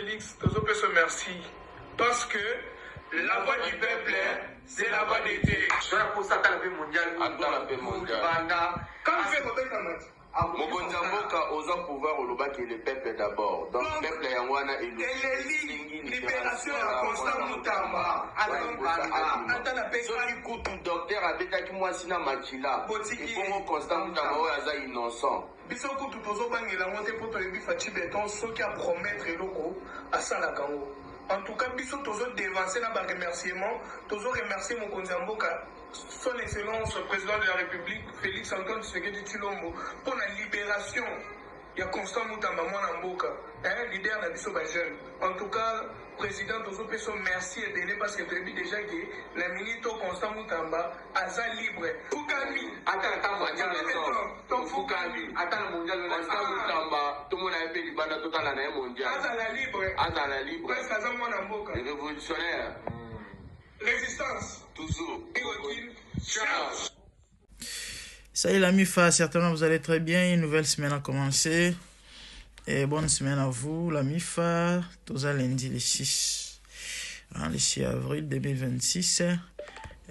Félix, tozopesa merci parce que la voix du peuple, c'est la voix de Dieu. Atala mpe mondial. Atala mpe mondial. Banda. Quand fait kobeta match. Mokonzi ya mboka, ozwa pouvoir, olobaki le peuple d'abord. Donc peuple yango wana eleli libération ya Constant Mutamba. Atala mpe. Soki kutu docteur abetaki mwasi na makila, Botiki ye. ebongo Constant Mutamba oyo aza innocent? Biso kutu tozobangela yango te, mpo toyebi Fatshi Béton, soki apromettre eloko, asalaka yango. En tout cas, biso tozodevance na baremerciement, tozoremercier mokonzi ya mboka, Son Excellence Président de la République Félix Antoine Tshisekedi Tshilombo, mpo na libération ya Constant Mutamba, mwana mboka, hein, leader na biso bajeune. En tout cas, président, tozopesa merci ebele parce que toyebi déjà ke na minute oyo Constant Mutamba aza libre. Fukami. Ata na ntango mondial. Tofukami. Ata na mondial. Constant Mutamba, tomona ye mpe libanda, totala na ye mondial. Azala libre. Azala libre. Presque aza mwana mboka. Le révolutionnaire. Résistance. Toujours. Charge. Salut la MIFA, certainement vous allez très bien. Une nouvelle semaine a commencé. Et bonne semaine à vous, la MIFA. Tous à lundi le 6, hein, le 6 avril 2026.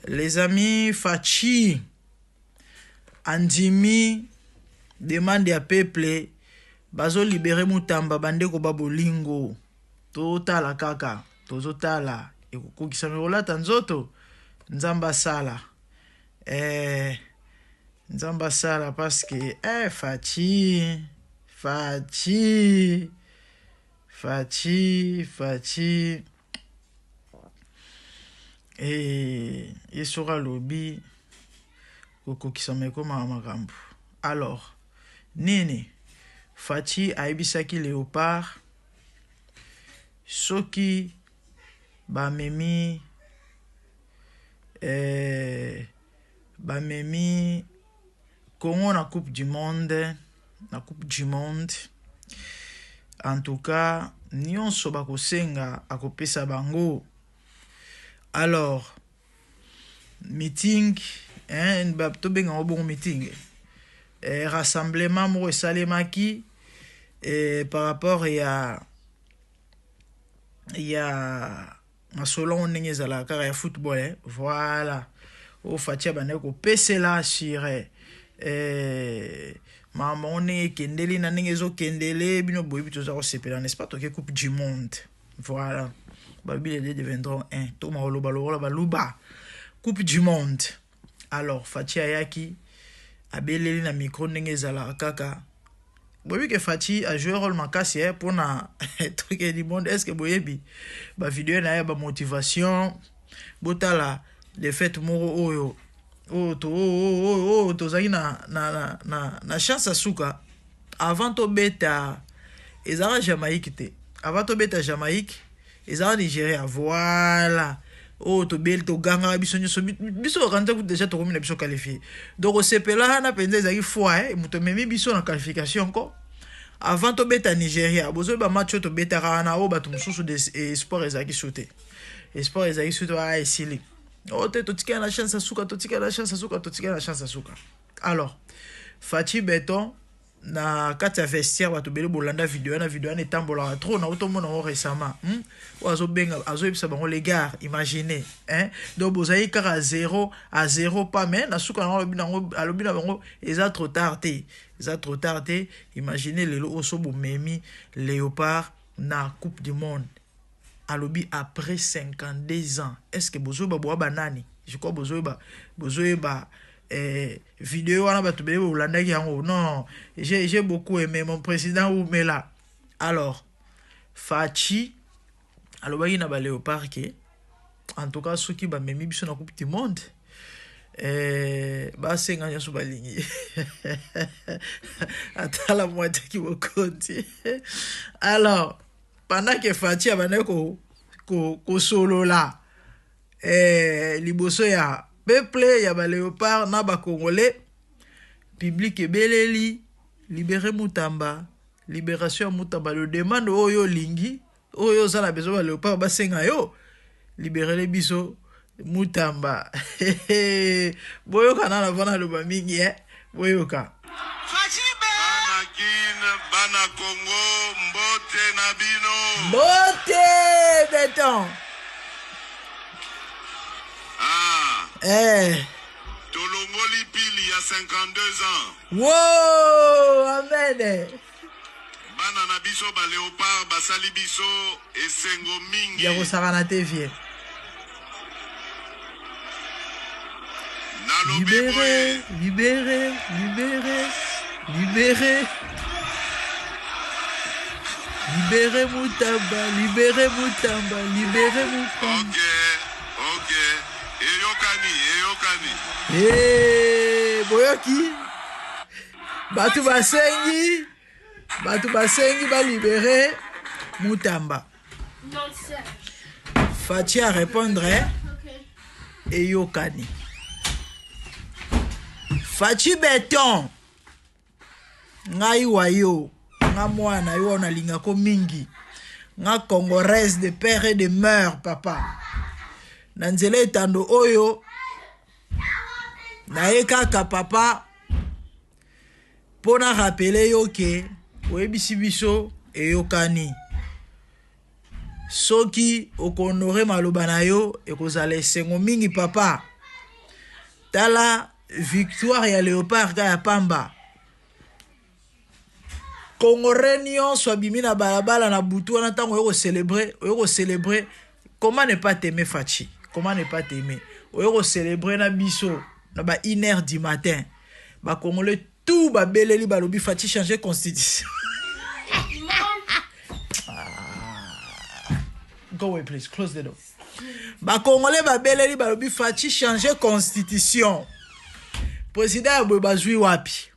Les amis, Fatshi, andimi demande ya peuple, bazo libérer Mutamba. Bandeko babolingo, totala kaka, tozotala ekokokisama, kolata nzoto. Nzambe asala, Nzambe asala, parce que Fatshi, Fatshi, Fatshi, Fatshi, ye soki alobi, kokokisama ekomaka makambo. Alors nini Fatshi ayebisaki Léopard? Soki bamemi Congo na Coupe du monde, na Coupe du monde, en tout cas nyonso bakosenga, akopesa bango. Alors meeting, hein, tobenga yango bongo meeting, rassemblement moko esalemaki par rapport ya masolo yango ndenge ezalaka kaka ya football, eh? Voilà, oyo Fatshi abandaki kopesela sur makambo yango ndenge ekendeli na ndenge ezokendele. Bino boyebi, toza kosepela, n'est-ce pas? Toke Coupe du monde, voilà, balobi les deux deviendront un. Tokoma koloba lokola baluba. Coupe du monde. Alors Fatshi ayaki, abeleli na micro ndenge ezalaka kaka. Boyebi ke Fatshi ajoue rôle makasi mpona truc du monde. Est ce que boyebi bavideo na ye, bamotivation? Botala défaite moko oyo tozalaki na chance ya suka avant tobeta, ezalaka Jamaïque te. Avant tobeta Jamaïque, ezalaka Nigeria. Voilà, oyo tobeli, togangaka biso nyonso. Biso bakanisa kutu déjà tokomi na biso qualifié. Donc osepela wana mpenza ezalaki foi, moto ememi biso na qualification ko avant tobeta Nigeria. Bozoyeba match oyo tobetaka wana, oyo bato mosusu espoir ezalaki su te, espoir ezalaki su te. A esili oyo te, totikali na chance ya suka, totikali na chance ya suka, totikali na chance ya suka. Alors Fatshi Béton na kati ya vestiaire, bato ebele bolanda video wana. Video wana etambolaka trop na otomona yango récemment, Oyo azobenga, azoyebisa bango: les gars, imaginez, hein? Donc bozali kaka 0 à 0 pas, mais na suka nango alobi nango, alobi na bango eza trop tard te, eza trop tard te. Imaginez lelo oyo so bomemi Léopard na Coupe du monde, alobi après 52 ans. Est ce que bozoyeba boya banani? Je crois bozoyeba, bozoyeba vidéo wana, bato bele bolandaki yango. Non, j'ai beaucoup aimé mon président umela. Alors Fatshi alobaki na baléopard ke en tout cas soki bamemi biso na Coupe du monde, basenga nyonso balingi, atala mwatiaki bokonzi. Alors pendant que Fatshi abandaki kosolola liboso ya peuple ya baléopard na bacongolais, public ebeleli libéré Mutamba, libération ya Mutamba. Le demande oyo olingi, oyo oza na besoin baléopard basenga yo, libérele biso Mutamba. Boyoka nana, vana aloba mingi, eh? Boyoka. Kin, bana Congo, mbote na bino. Mbote beton. Ah. Eh. Tolongoli pili ya 52 ans. Wow, amen. Bana na biso ba leopard basali biso esengo mingi. Ya kosakana te vie. Libéré, libéré, libéré, libéré. Libéré Mutamba, libéré Mutamba, libéré Mutamba. Ok, ok. Eyokani, eyokani. Hey, boyoki. Batu basengi, batu basengi ba libérer Mutamba. Fatshi a répondre eyokani. Fatshi beton. Ngai wa yo, nga mwana yo wana lingako mingi. Nga congolaise de père et de mère papa. Na nzela etando oyo naye kaka papa mpo na rapele yo ke oyebisi biso eyokani. Soki okohonore maloba na yo ekozala esengo mingi papa. Tala victoire ya Leopard ka ya pamba. Congolais nyonso abimi na balabala na butu wana ntango oye kocelebre, oye kocelebre. Comment ne pas t'aimer Fatshi? Comment ne pas t'aimer? Oye kocelebre na biso na ba 1 heure du matin. Ba Congolais tout babeleli balobi Fatshi changer constitution. Go away please, close the door. Ba Congolais babeleli balobi Fatshi changer constitution. Président ya boye bazwi wapi?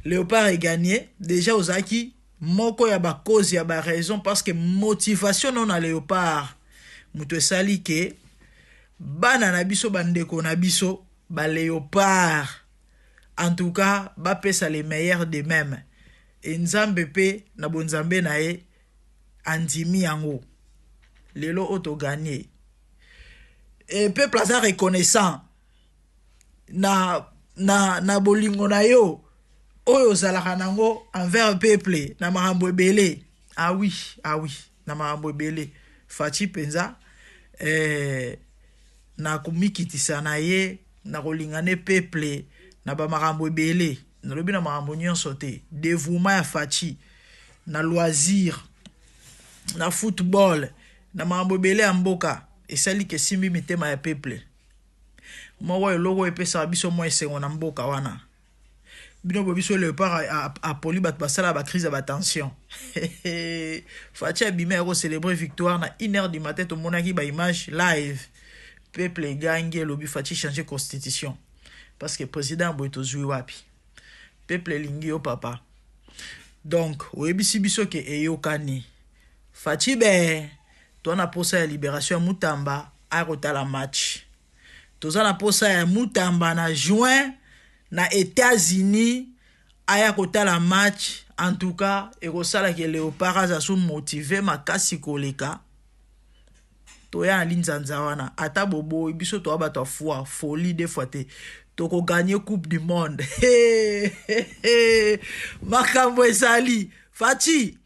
Léopard est gagné. Déjà ozaki moko ya ba cause ya ba raison parce que motivation non na Léopard. Muto esali ke bana na biso bandeko na biso ba Léopard en tout cas ba pesa les meilleurs de même. Et Nzambe pe na bonzambe na ye andimi yango. Lelo oto gagné. Et peuple aza reconnaissant na na na bolingo na yo oyo ozalaka nango envers peuple na makambo ebele. Ah oui, ah oui, na makambo ebele. Fatshi penza na komikitisa na ye na kolinga ne peuple na ba makambo ebele. Nalobi na makambo nyonso te. Dévouement ya Fatshi na loisir na football na makambo ebele ya mboka esali ke simbi mitema ya peuple. Moko eloko epesaka biso mwa esengo na mboka wana. Bino bo biso Léopard apoli bato basala ba crise ya ba tension. Fatshi abimi ayako célébrer victoire na 1 heure du matin, tomonaki ba image live. Peuple egangi elobi Fatshi changer constitution. Parce que président boye tozwi wapi? Peuple elingi yo papa. Donc oyebisi biso ke eyokani. Fatshi be toa na posa ya libération ya Mutamba akotala match. Toza na posa ya Mutamba na juin na États-Unis aya kotala match. En tout cas ekosala ke Léopard aza so motivé makasi koleka. Toya na linzanza wana ata boboyi biso toa bato ya foi folie des fois te. Toko gagner coupe du monde. Makambo ezali Fatshi,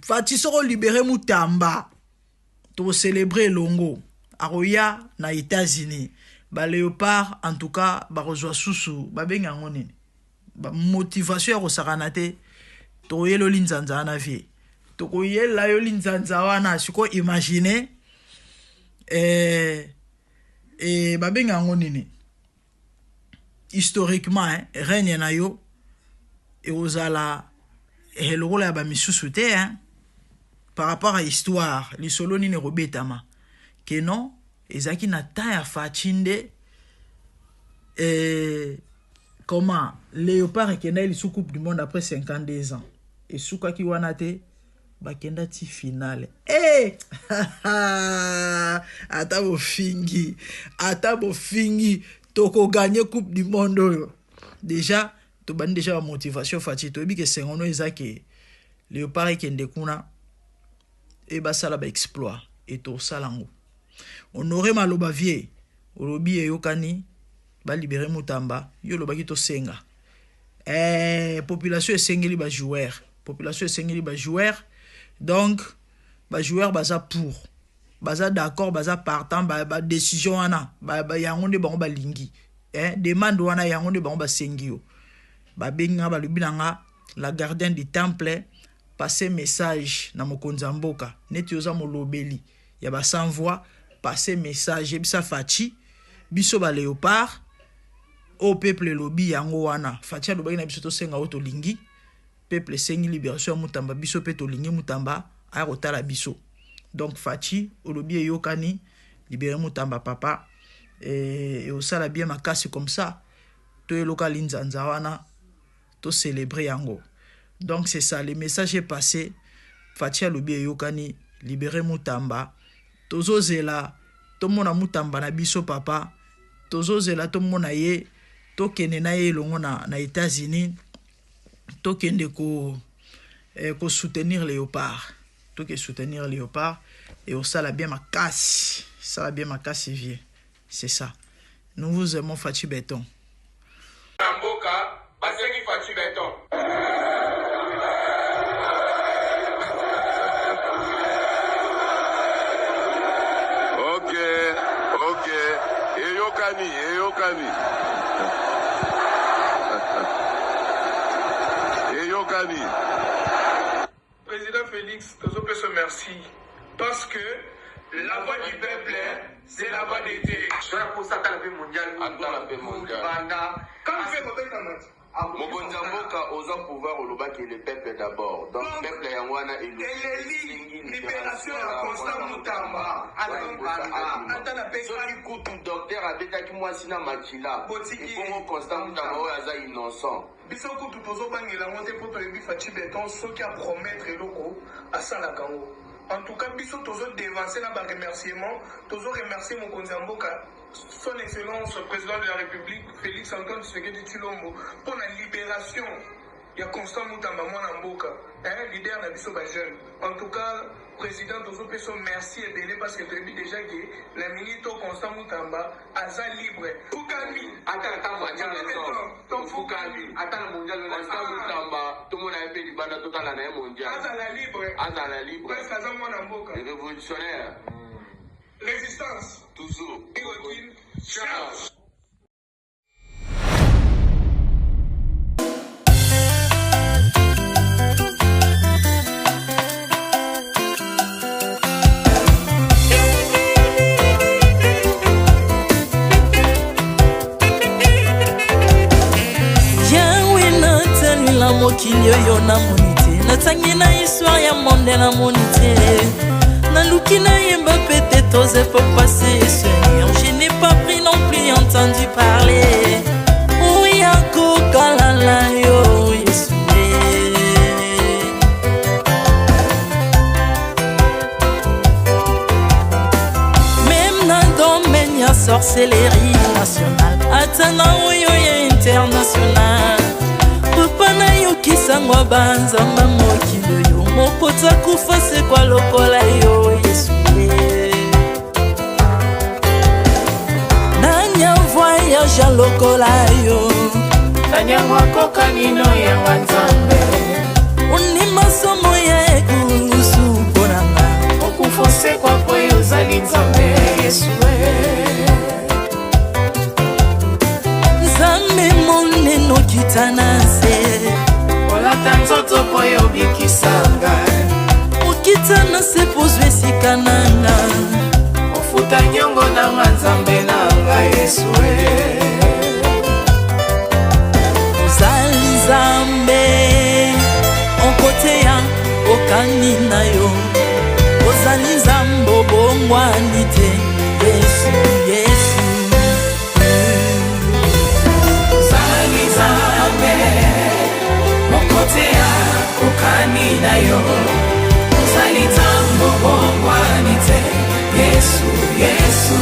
Fatshi soko libérer Mutamba to célébrer longo akoya na États-Unis. Ba Léopard en tout cas bakozwa susu babenga yango nini? Ba motivation ya kosakana te. Toyelo linzanza na vie. Tokoyela yo linzanza wana siko imaginer babenga yango nini? Historiquement hein, règne na yo ekozala lokola ya ba misusu te hein. Par rapport à histoire lisolo nini ekobetama ke non ezalaki na temps ya Fatshi nde comment Léopard ekendaki lisusu coupe du monde après 52 ans esukaki wana te bakenda ti finale. Ata bofingi, ata bofingi toko gagner coupe du monde oyo. Déjà tobandi déjà ba motivation Fatshi toyebi ke sengono eza ke Léopard ekende kuna e basala ba exploit et tosala ngo. Honoré maloba vie olobi eyokani ba libérer Mutamba yo lobaki tosenga. Eh, population esengeli ba joueur, population esengeli ba joueur. Donc ba joueur baza pour, baza d'accord, baza partant, ba, ba décision wana ba, ba yango nde bango balingi. Eh, demande wana yango nde bango basengi yo. Babengi nga, balobi na nga la gardien du temple passer message na mokonzi ya mboka neti oza molobeli ya ba sans voix, passer message yebisa Fatshi biso ba léopard oyo peuple elobi yango wana. Fatshi alobaki na biso tosenga oyo tolingi, peuple esengi libération ya Mutamba, biso pe tolingi Mutamba aya kotala biso. Donc Fatshi olobi eyokani, libérer Mutamba papa, et osala bien makasi comme ça toyeloka linzanza wana to célébrer yango. Donc c'est ça, le message est passé. Fatshi alobi eyokani, libérer Mutamba. Tozozela tomona Mutamba na biso papa, tozozela tomona ye, tokende na ye elongo na États-Unis, tokende ko ko soutenir Léopard, toke soutenir Léopard et osala bien makasi, sala bien makasi vieux. C'est ça. Nous vous aimons Fatshi Béton. Mboka basengi Fatshi Béton. Ok, ok. Eyokani, eyokani. Eyokani. Président Félix, tozopesa merci parce que la voix du peuple, c'est la voix de Dieu. Atala pe mondial. Quand fait kobeta match, Mokonzi ya mboka oza pouvoir olobaki le peuple d'abord. Donc peuple yango wana eleli libération ya Constant Mutamba. Atala pe soki kutu docteur abetaki mwasi na makila, Botiki. ebongo Constant Mutamba oyo aza innocent. Biso kutu tozobangela yango te mpo toyebi Fatshi Béton soki apromettre eloko asalaka yango. En tout cas biso tozodevancer na baremerciement, tozoremercier mokonzi ya mboka son excellence président de la République Félix Antoine Tshisekedi Tshilombo pour la libération ya Constant Mutamba mwana mboka, hein, leader na biso ba jeune. En tout cas président tozopesa merci ebele parce que toyebi déjà que na minute oyo Constant Mutamba aza libre. Fukami Ata na ntango mondial Tofukami. Ata na mondial Constant Mutamba tomona ye mpe libanda totala na ye mondial. Azala libre Azala libre. parce que aza mwana mboka. Le révolutionnaire Résistance. toujours. Charge. Yawe natalela mokili oyo namoni te, natangi na histoire ya monde namoni te, naluki nayemba peut-être aux époques passées, Seigneur, je n'ai pas pris non plus entendu parler oya kokalala yo Yesu. Même na domaine ya sorcellerie nationale, ata na oyo ya international, papa nayokisango banzamba mokili oyo moko takufa sekwa lokola yo Yesu. Nani avoyage lokola yo, Nani akokani no yanga Nzambe, ondima somo ya ekulusu mpo na nga, okufa osekwa po yo ozali Nzambe Yesu. Nzambe monene okita na nse, Olata nzoto po yo obikisa ngai, okita na se po ozwa esika na nga, ofuta nyongo na nga Nzambe na ngai Yesu. Ozali Nzambe okoteya okani na yo, ozali Nzambe obongwani te Yesu, Yesu. Ozali Nzambe mokoteya okani na yo, ozali Nzambe obongwani te Yesu, Yesu.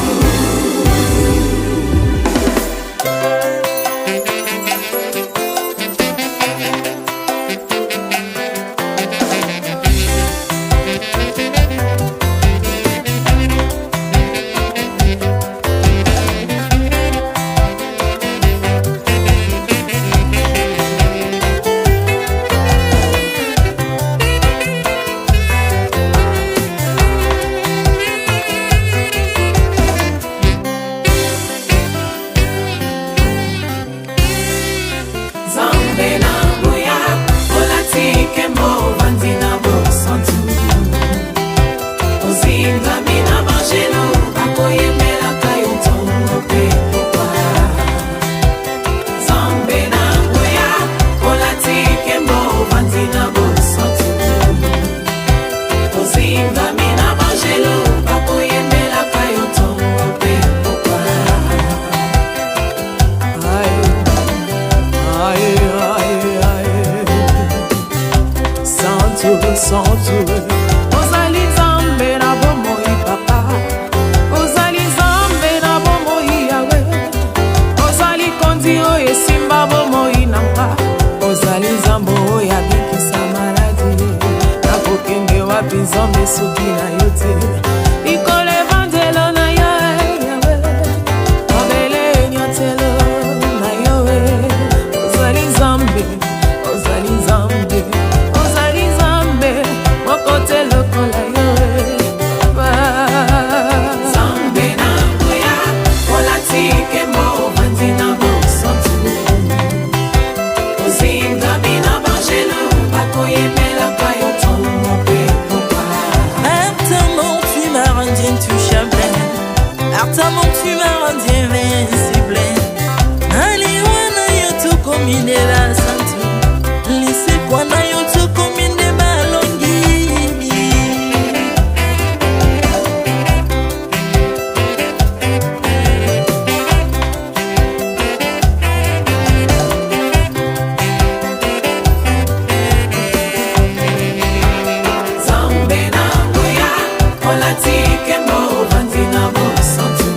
bosantu. Ozali Nzambe na bomoi papa, ozali Nzambe na bomoi Yawe, ozali kondi oyo esimba bomoi na nga, ozali Nzambe oyo abikisa maladi. Nakokende wapi Nzambe soki na yo te? Likolo evandelo na yo Yawe, mabele enyatelo na yo. Ozali Nzambe, ozali Nzambe, ozali Nzambe moko te lokola yo. Nzambe na nguya, olati nkembo, ovandi na bosantu, ozingami na banjelu bakoyembelaka yo ntongo mpe pokwa. Apparemment tu m'as rendu intouchable, Apparemment tu m'as rendu invincible. Naliwa na yo tokomi nde basantu, lisekwa na yo tokomi nde balongi. Nzambe na nguya, olati nkembo, ovandi na bosantu,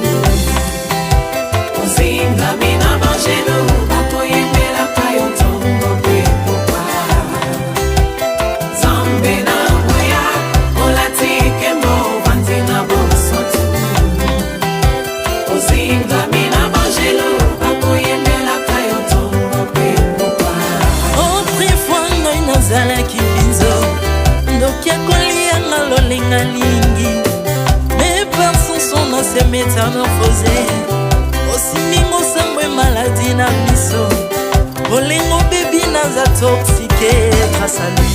ozingami na banjelu bakoyembelaka yo ntongo mpe pokwa. Nzambe na nguya, olati nkembo, ovandi na bosantu, ozingami na banjelu bakoyembelaka yo ntongo mpe pokwa. Autrefois ngai nazalaki mbinzo, ndoki akolianga lolenga lingi, mais par son son na se métamorphose, osimbi mosambo maladi na miso, bolingo bebi naza toxique grâce à lui.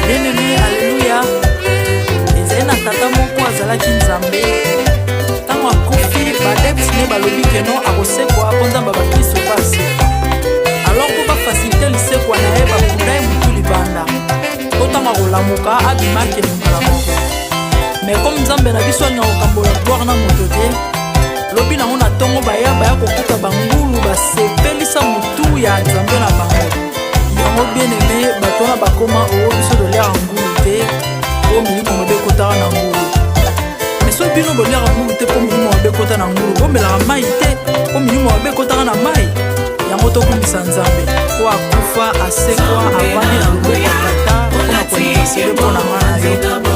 Bien-aimé, alleluya. Ezali na tata moko azalaki Nzambe. Ntango akufi, baadepte ne balobi keno akosekwa mpo Nzambe ya bakristo mpe asekwa. Alors mpo bafacilite lisekwa na ye, bakunda ye motu libanda, mpo ntango akolamuka abima akende mbala moko. Mais comme Nzambe na biso alinga kokambola gloire na moto te, lobi nango na ntongo baya kokuta bangulu basepelisa motu ya Nzambe na bango. Yango bien-aimé, bato wana bakoma oyo biso toliaka ngulu te mpo milimo mabe ekotaka na ngulu. Mais soki bino boliaka ngulu te mpo milimo mabe ekota na ngulu, bomelaka mai te mpo milimo mabe ekotaka na mai. Yango tokumbisa Nzambe po akufa, asekwa, avandi na loboko ya Tata mpona kointercede mpo na nga na yo.